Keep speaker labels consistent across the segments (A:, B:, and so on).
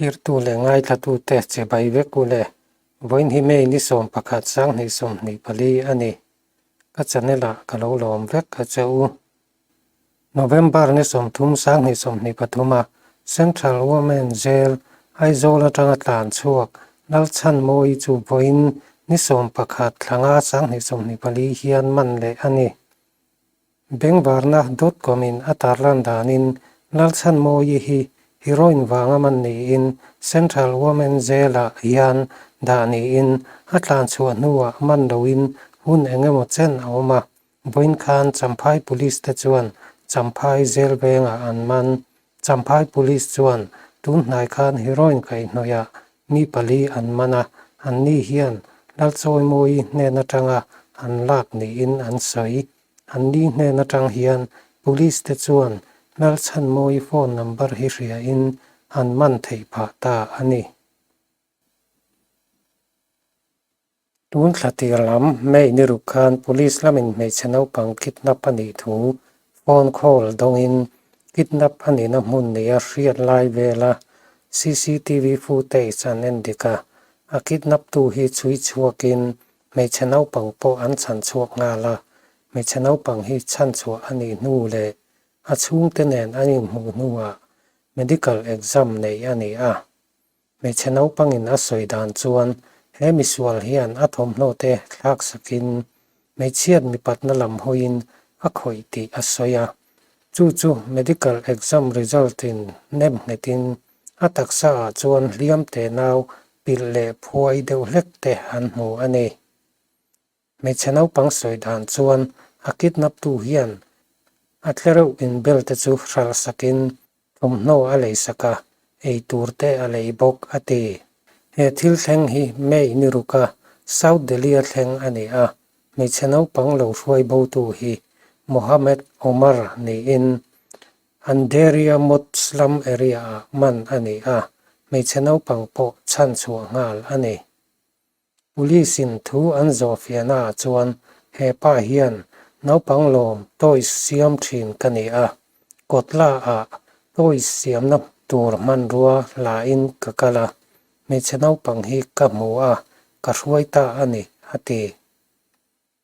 A: Thlirtu leh ngaithlatute che bai vek u le. Vawiin hi May ni 11 2024 a ni. Ka channel ah ka lo lawm vek a che u. November ni 30 2023 a Central Women Jail Aizawl atanga tlan chhuak Lalchhanmawii chu vawiin ni 11 thlanga 2024 hian man leh a ni. Bengvarna dot com in a tarlan danin Lalchhanmawii hi heroin vanga man niin Central Women Jail ah hian dah niin a tlan chhuah hnuah man loin hun eng emaw chen a awm a, vawiin khan Champhai Police te chuan Champhai Jail vengah an man. Champhai Police chuan tun hnai khan heroin kaihhnawihah mi pali an man a, anni hian Lalchawimawii hnen atanga an lak niin an sawi. Anni hnen atang hian Police te chuan Lalchhanmawii phone number hi hriain an man theih phah ta a ni. Tun thla tir lam May ni ruk khan Police lamin hmeichhe naupang kidnap a nih thu phone call dawngin kidnap a nihna hmun nia hriat lai vela CCTV footage an en dik a, a kidnap tu hi chhui chhuakin hmeichhe naupang pawh an chhan chhuak nghal a, hmeichhe naupang hi chhan chhuah a nih hnu leh a chhungte nen an inhmuh hnuah medical exam neih a ni a. Hmeichhe naupangin a sawi dan chuan he misual hian a thawmhnaw te thlak sakin hmeichhiat mipatna lam hawiin a khawih tih a sawi a. Chu chu medical exam result in nem nghetin a taksa ah chuan hliam te nau pilh leh phuai deuh hlek te an hmu a ni. Hmeichhe naupang sawi dan chuan a kidnap tu hian a tlereuh inbel te chu hralh sakin thawmhnaw a lei sak a, ei tur te a lei bawk a ti. He thil thleng hi May ni ruka South Delhi a thleng a ni a, hmeichhe naupang lo hruai botu hi Mohammed Omar niin Andheria Mod slum area-ah man a ni a, hmeichhe naupang pawh chhanchhuah nghal a ni. Police in thu an zawh fiahna ah chuan he pa hian naupang lawm toys siam thin ka ni a, kawtla ah toys siamna tur hmanrua la in ka kal a, hmeichhe naupang hi ka hmu a, ka hruai ta a ni, a ti.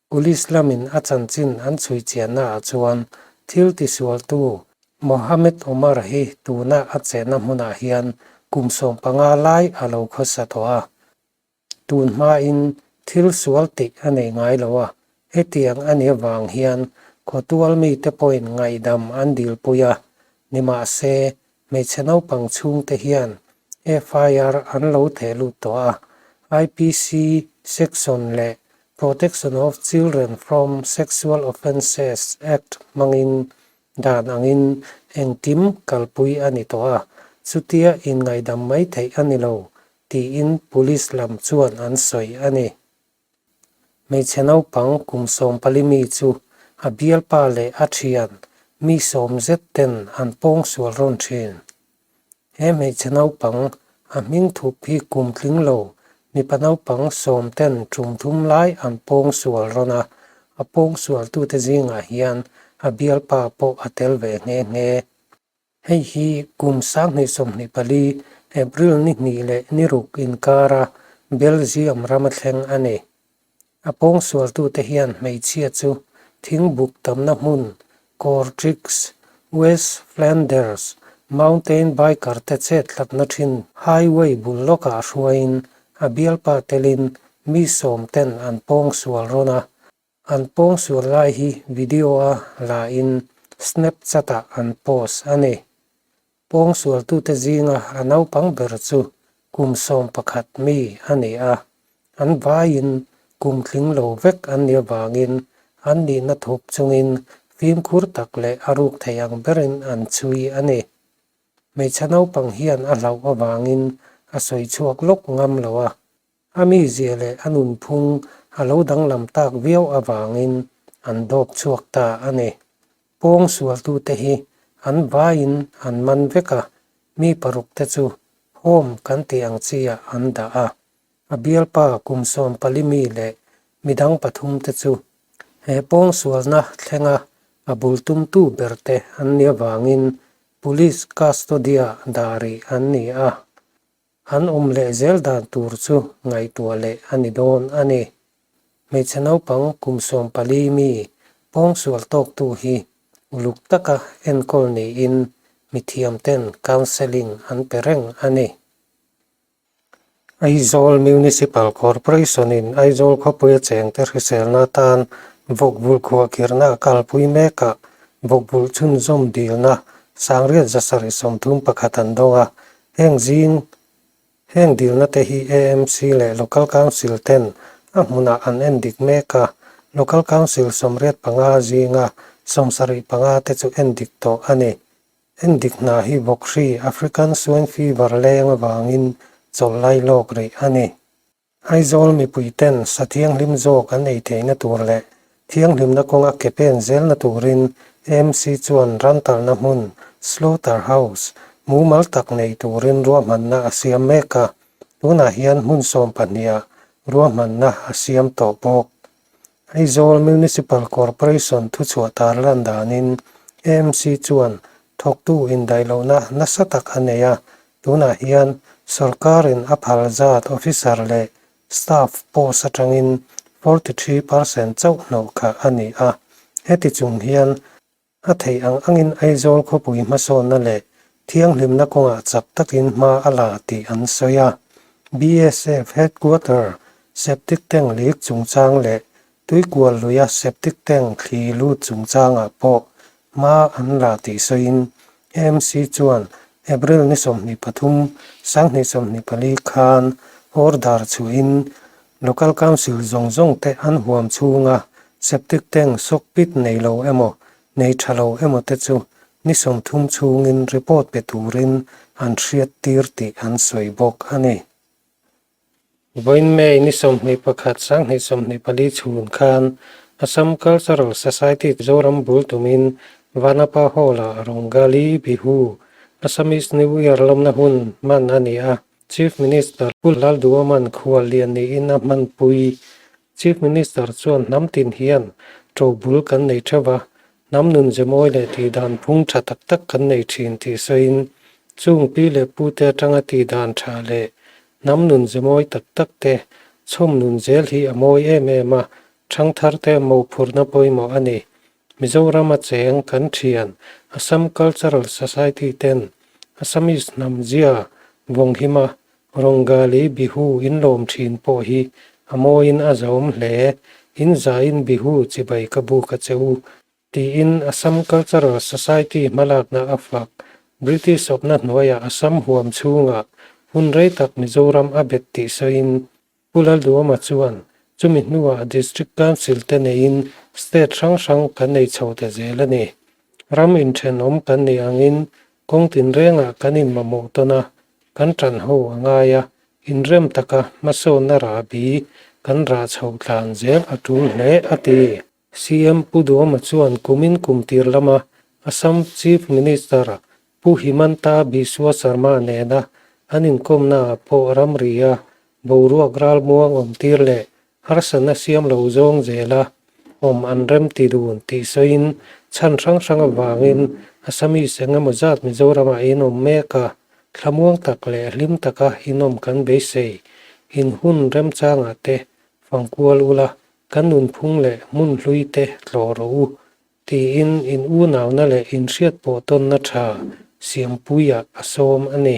A: Police lamin a chanchin an chhui chiahna ah chuan thil tisualtu Mohammed Omar hi tuna a chenna hmunah hian kum 15 lai a lo khawsa tawh a. Tun hmain thil sual tih a nei ngai lo a, hetiang a nih avang hian khawtual mite pawhin ngaihdam an dilpui a, nimahse hmeichhe naupang chhungte hian FIR an lo theh lut tawh a, IPC section leh Protection of Children from Sexual Offences Act hmangin dan angin engkim kalpui a ni tawh a, chutia inngaihdam mai theih a ni lo tiin police lam chuan an sawi a ni. Hmeichhe naupang kum 14 mi chu a bialpa leh a thian mi sawm zet ten an pawngsual rawn thin. He hmeichhe naupang a hming thup hi kum tling lo mipa naupang sawm ten tum thum lai an pawngsual rawn a, a pawngsualtute zingah hian a bialpa pawh a tel ve nghe nghe. Hei hi kum 2024 April ni hnih leh ni ruk inkara Belgium rama thleng a ni. A pawngsualtute hian hmeichhia chu thingbuk tamna hmun Kortrijk, West Flanders, mountain biker te chet hlatna thin highway bul lawkah hruaiin a bialpa telin mi sawm ten an pawngsual rawn a. An pawngsual lai hi video a la in Snapchat ah an post a ni. Pawngsualtute zinga a naupang ber chu kum 11 mi a ni a, an vaiin kum tling lo vek an nih avangin an nihna thup chungin fimkhur tak leh a ruk thei ang berin an chhui a ni. Hmeichhe naupang hian a hlauh avangin a sawi chhuak lawk ngam lo a, A mizia leh a nunphung a lo danglam tak viau avangin an dawp chhuak ta a ni. Pawng sualtute hi an vaiin an man vek a, mi paruk te chu home kan tih ang chi-ah an dah a. A bialpa kum 14 mi leh midang pathum te chu he pawng sualna thlenga a bul tumtu ber te an nih avangin police custody-ah dah rih an ni a. An awm leh zel dan tur chu ngaihtuah leh a ni dawn a ni. Hmeichhe naupang kum 14 mi pawngsual tawktu hi uluk taka enkawl niin mithiamten counselling an pe reng a ni. Aizawl Municipal Corporation-in Aizawl khawpuia chengte hriselna atan vawkbul khuahkhirhna a kalpui mekah vawkbul chhunzawm dilna 7731 an dawng a, heng zing Heng dilna te hi AMC leh Local Council ten a hmunah an en dik mek a, Local Council 85 zinga 75 te chu en dik tawh a ni. En dik hna hi vawkhri African Swine Fever leng avangin chawlh lai lawk rih a ni. Aizawl mipui ten sa thianghlim zawk an ei theihna tur leh thianghlimna kawnga ke pen zelna turin AMC chuan rantalna hmun, slaughter house, mumal tak nei turin ruahmanna a siam mek a, tunah hian hmun 12 ah ruahmanna a siam tawh bawk. Aizawl Municipal Corporation thuchhuah tarlan danin AMC chuan thawktu indaihlohna nasa tak a nei a, tunah hian sorkarin a phal zat officer leh staff post atangin 43% chauh hnawh kha a ni a, heti chung hian A theih ang angin Aizawl khawpui hmasawnna leh thianghlimna kawngah chak takin hma a la tih an sawi a. BSF Headquarter septic tank leak chungchang leh Tuikual luia septic tank thli lut chungchangah pawh hma an la tih sawiin AMC chuan April ni 23, 2024 khan order chhuahin Local Council zawng zawng te an huam chhunga septic tank soak pit nei lo emaw, nei tha lo emaw te chu ni 30 chhungin report pe turin an hriat tir tih an sawi bawk a ni. Vawiin May ni 21, 2024 chhun khan Assam Cultural Society Zoram bul tumin Vanapa Hall-ah Rongali Bihu, Assamese New Year lawmna hun hman a ni a. Chief Minister Pu Lalduhoma'n khual lian niin a hmanpui. Chief Minister chuan hnam tin hian ṭo bul kan nei ṭheuh va, hnam nun ze mawi leh tihdan phung ṭha tak tak kan nei ṭhin tih sawiin, chung pi leh pute aṭanga tihdan ṭha leh hnam nun ze mawi tak tak te chhawm nun zel hi a mawi em em a, ṭhangtharte mawhphurhna pawimawh a ni. Mizoram a cheng kan ṭhian Assam Cultural Society ten Assamese hnam zia vawnghima Rongali Bihu inlawm ṭhin pawh hi a mawiin a zahawm hle. In zain Bihu chibai ka buk a che u tiin Assam Cultural Society hmalakna a fak. British awpna hnuaiah Assam huam chhungah hun rei tak Mizoram a bet tih sawiin Pu Lalduhoma chuan chumi hnuah District Council te neiin state hrang hrang kan nei chho ta zel a ni. Ram inthenawm kan nih angin kawng tinrengah kan inmamawh tawn a, kan ṭan ho a ngai a, inrem taka hmasawnna rahbi kan rah chho tlan zel a ṭul hle a ti. CM Pu Duhoma chuan kumin kum tir lama Assam Chief Minister Pu Himanta Biswa Sarma nena an inkawmnaah pawh ramria boruak ralmuang awmtir leh harsatna siam lo zawng zela awm an remti dun tih sawiin chhan hrang hrang avangin Assamese engemaw zat Mizoramah in awm mek a, thlamuang tak leh hlim taka inawm kan beisei. In hun remchangah te fangkual ula Kan nunphung leh hmun hlui te tlawh rawh u, tiin in unauna leh inhriat pawh tawnna tha Siampuia a sawm a ni.